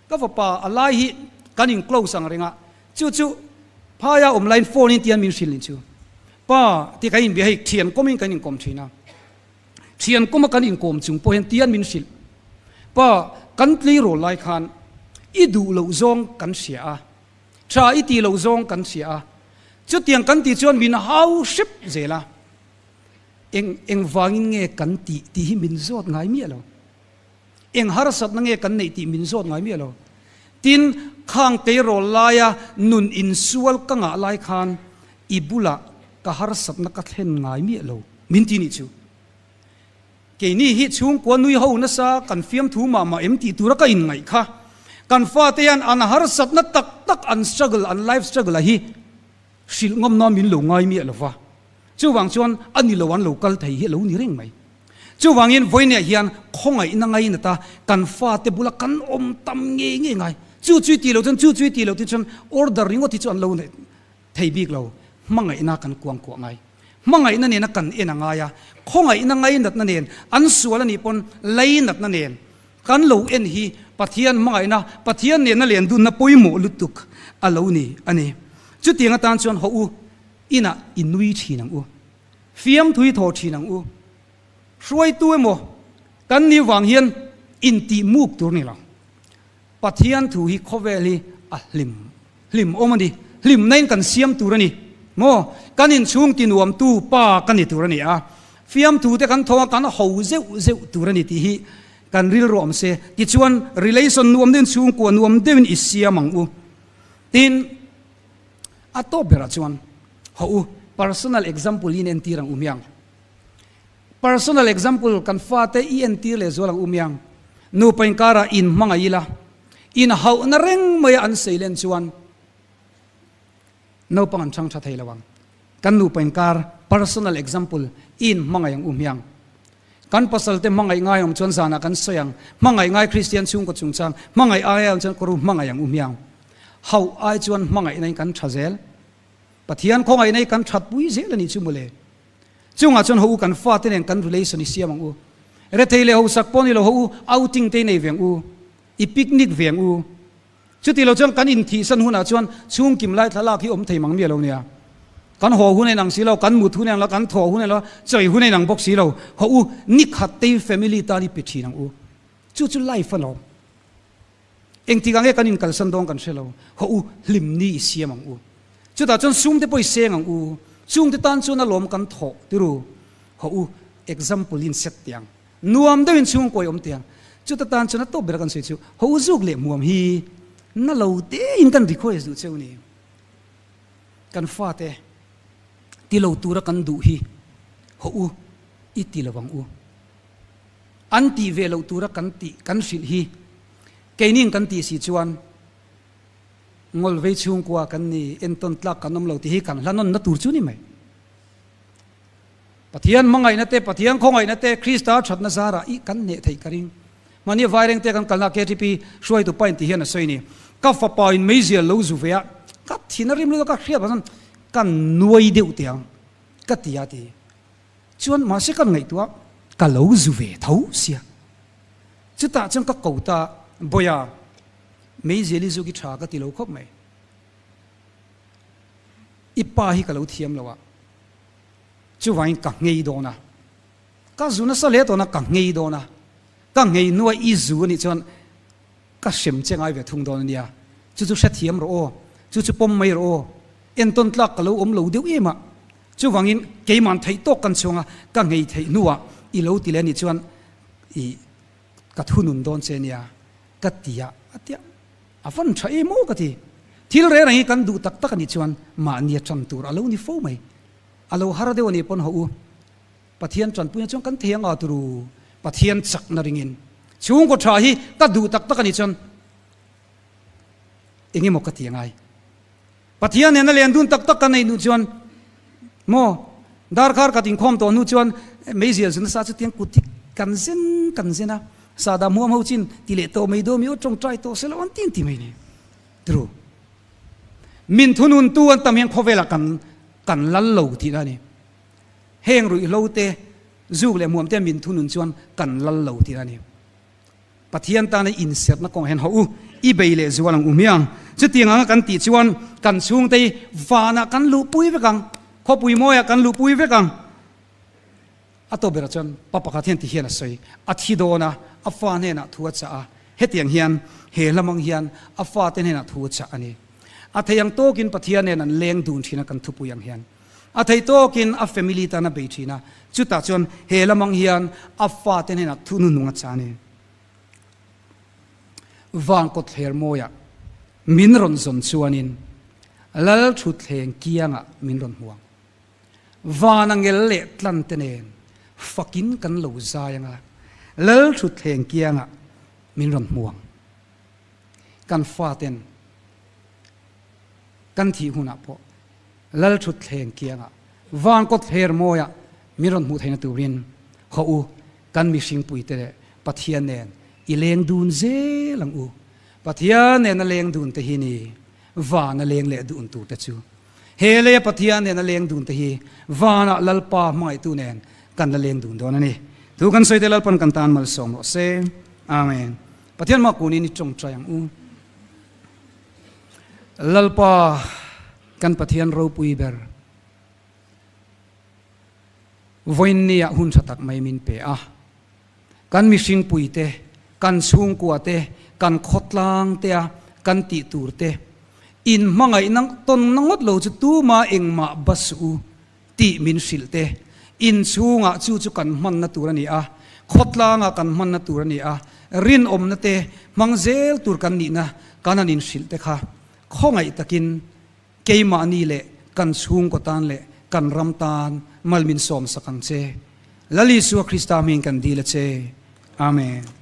Ka fapa a lai hi kan in close ang reng a, chu chu phaia awm laiin phone in tian min hrilh nih chu. Pa ti kan inbia hei thian kawmin kan inkawm thin a, thian kawma kan inkawm chung pawh hian tian min hrilh. Pa kan tleirawl lai khan i duh loh zawng kan hria a, tha i tih loh zawng kan hria a, chutiang kan tih chuan min hau hrep zel a, eng engvangin nge kan tih tih hi min zawt ngai miah lo. Eng harsatna nge kan neih tih min zawt ngai miah lo. Tin, khang teirawl laia nun insual ka ngah lai khan i bulah ka harsatna ka thlen ngai miah lo min ti nih chu. Keini hi chhungkua nui ho nasa kan fiamthu mah mah em tih tura ka inngaih kha. Kan fate hian an harsatna tak tak an struggle, an life struggle a hi hrilh ngawmna min lo ngai miah lo va. Chuvang chuan a ni lo an lo kal thei hi a lo ni reng mai. Chuvangin vawiinah hian khawngaihna ngainata kan fate bula kan awm tam ngei ngei ngai. Chu chui tih loh chuan chu chui tih loh te chuan order ringawt hi chu an lo neih thei bik lo. Hmangaihna kan kuangkuah ngai. Hmangaihna nena kan en a ngai a, khawngaihna ngainatna nen an sual a nih pawn leinatna nen kan lo en hi Pathian hmangaihna, Pathian nena len dunna pawimawh lutuk a lo ni a ni. Chutiang atan chuan hawh u. Inah i nui thin ang u. Fiamthui thaw thin ang u. Hruaitu emaw kan nih vang hian intih muk tur ni lo. Pathian thu hi khawvel hi a hlim hlim awm a ni. Hlimna in kan siam tur a ni. Maw? Kan inchhung ti nuamtu pa ka ni tur a ni a. Fiamthu te kan thaw a kan ho zeuh zeuh tur a ni tih hi kan rilru awm se. Tichuan relation nuam deuhin chhungkua nuam deuhin i siam ang u. Tin. A tawp berah chuan haw u, personal example i entir ang u miang. Personal example kan fate i entir leh zual ang u miang. Nupa inkarah in hmangaih ila, in hauhna reng maia an sei len chuan naupang an chhang tha thei lo ang. Kan nupa inkar personal example i in hmangaih ang u miang. Kan pasal te hmangaih ngai awm chuan zanah kan sawi ang, hmangaih ngai Kristian chhungkaw chungchang, hmangaih ai awm chuan kawr u hmangaih ang u miang. Hauh ai chuan hmangaihna in kan tha zel. Pathian khawngaihna hi kan that pui zel a nih chu mawle. Chungah chuan ho u kan fate nen kan relation i siam ang u. Rethei leh hosak pawh ni lo ho u outing te i nei ve ang u. I picnic ve ang u. Chuti lo chuan kan inthihsan hunah chuan chhungkim lai thlalak hi awm thei mang miah lo nia. Kan haw hun a inang si lo, kan mut hun a inang lo, kan thaw hun a inang lo, chawi hun a inang bawk si lo. Haw u nikhat te family tan i pe thin ang u. Chu chu life a lawm. Engtik ah nge kan inkalsan dawn kan hre lo, haw u hlim ni i siam ang u. Chutah chuan sum te pawh i seng ang u, chungte tan chuan a lawm kan thawh tiru, haw u example in set teh ang, nuam deuhin chhungkaw i awm teh ang. Chuta tan chuan a tawp ber kan sawi chu, haw u zuk leh hmuam hi na lo tein kan request duh cheu ni. Kan fate ti lo tura kan duh hi haw u i ti lo ang u. An tih ve loh tura kan tih kan hrilh hi keinin kan tih si chuan ngawlvei chhungkua kan ni, entawn tlak kan awm lo tih hi kan hla nawnna tur chu ni mai. Pathian hmangaihna te, Pathian khawngaihna te, Krista thatna zarah i kan hneh theih ka ring. Mahni vairengte kan kalna KTP hruaitu pain ti hian a sawi ni. Ka fapa in meizial lo zu ve a, ka thin a rim lutuk a, ka hriat vang chuan kan nuai deuh teh ang ka ti a ti. Chuan mahse kan ngaihtuah ka lo zu ve tho sia. Chutah chuan ka ko ta, Bawia, meizial i zuk i tha ka ti lo khawp mai. I pa hi ka lo thiam lo a, chuvangin ka nghei dawn a. Ka zu nasa hle tawn a, ka nghei dawn a. Ka nghei hnuah i zu a nih chuan ka hrem che ngai ve thung dawn a nia. Chu chu hrethiam rawh aw, chu chu pawm mai rawh aw. Entawn tlak ka lo awm lo deuh em a. Chuvangin keiman theih tawk kan chhuang a, ka nghei theih hnuah i lo ti leh a nih chuan i ka thunun dawn che nia ka ti a, a ti a. A van tha em aw ka ti. Thil reng reng hi kan duh tak tak a nih chuan mahni a tan tur a lo ni fo mai. A lo har deuh a nih pawn haw u. Pathian tanpuina chuan kan thei anga turu Pathian chakna ringin chhungkaw tha hi ka duh tak tak a nih chuan eng emaw ka ti angai. Pathian nena len dun tak tak ka neih hnu chuan maw darkar khat inkhawm tawh hnu chuan meizial zu nasa chutiang kut hi kan zen kan zen a, sahdah muam ho chin ti leh tawh mai dawn mi aw tawngtai tawh se lo an ti an ti mai ni. Turu. Min thununtu an tam hian khawvelah kan kan lal lo tihna a ni. Heng ruihhlo te, zuk leh hmuam te min thunun chuan kan lal lo tihna a ni. Pathian tana inserhna kawngah hian haw u, i bei leh zual ang u hmiang. Chutiang anga kan tih chuan kan chhungte hi vanah kan luhpui vek ang, khawpui mawiah kan luhpui vek ang. A tawp berah chuan pa pakhat hian ti hian a sawi, a thi dawn a, a fa hnenah thu a chah a, hetiang hian he lamang hian a fate hnenah thu a chah a ni. A thei ang tawkin Pathian nen an leng dun thin a kan thupui ang hian. A thei tawkin a family tan a bei thin a, chutah chuan he lamang hian a fate hnenah thu hnuhnung a chah a ni. Van kawtthler mawiah min rawn zawn chuanin Lal thutthleng kiangah min rawn hmuang. Van a ngel leh tlan te nen fakin kan lo zai anga Lal thutthleng kiangah min rawn hmuang. Kan faten kan thih hunah pawh Lal thutthleng kiangah van kawtthler mawiah min rawn hmuh theihna turin haw u, kan mihringpuite leh Pathian nen i leng dun zel ang u. Pathian nena leng dun te hi ni vana leng leh dun tur te chu. He leia Pathian nena leng dun te hi vanah Lalpa hmangaihtu nen kan la leng dun dawn a ni. Thu kan sawi te Lalpan kan tan malsawm rawh se. Amen. Pathian mah kunin i tawngtai ang u. Lalpa kan Pathian ropui ber vawiinniah hun tha tak mai min pe a. Kan mihringpui te, kan chhungkua te, kan khawtlang te a kan tih tur te in hmangaihna tawnna ngawt lo chu tuma engmah ba suh u tih min hrilh te, inchhungah chu chu kan hmanna tur a ni a, khawtlangah kan hmanna tur a ni a, rinawmna te hmang zel tur kan nihna kan han inhrilh te kha khawngaih takin keimahni leh kan chhungkaw tan leh kan ram tan mal min sawmsak ang che. Lal Isua Krista hming kan dil a che. Amen.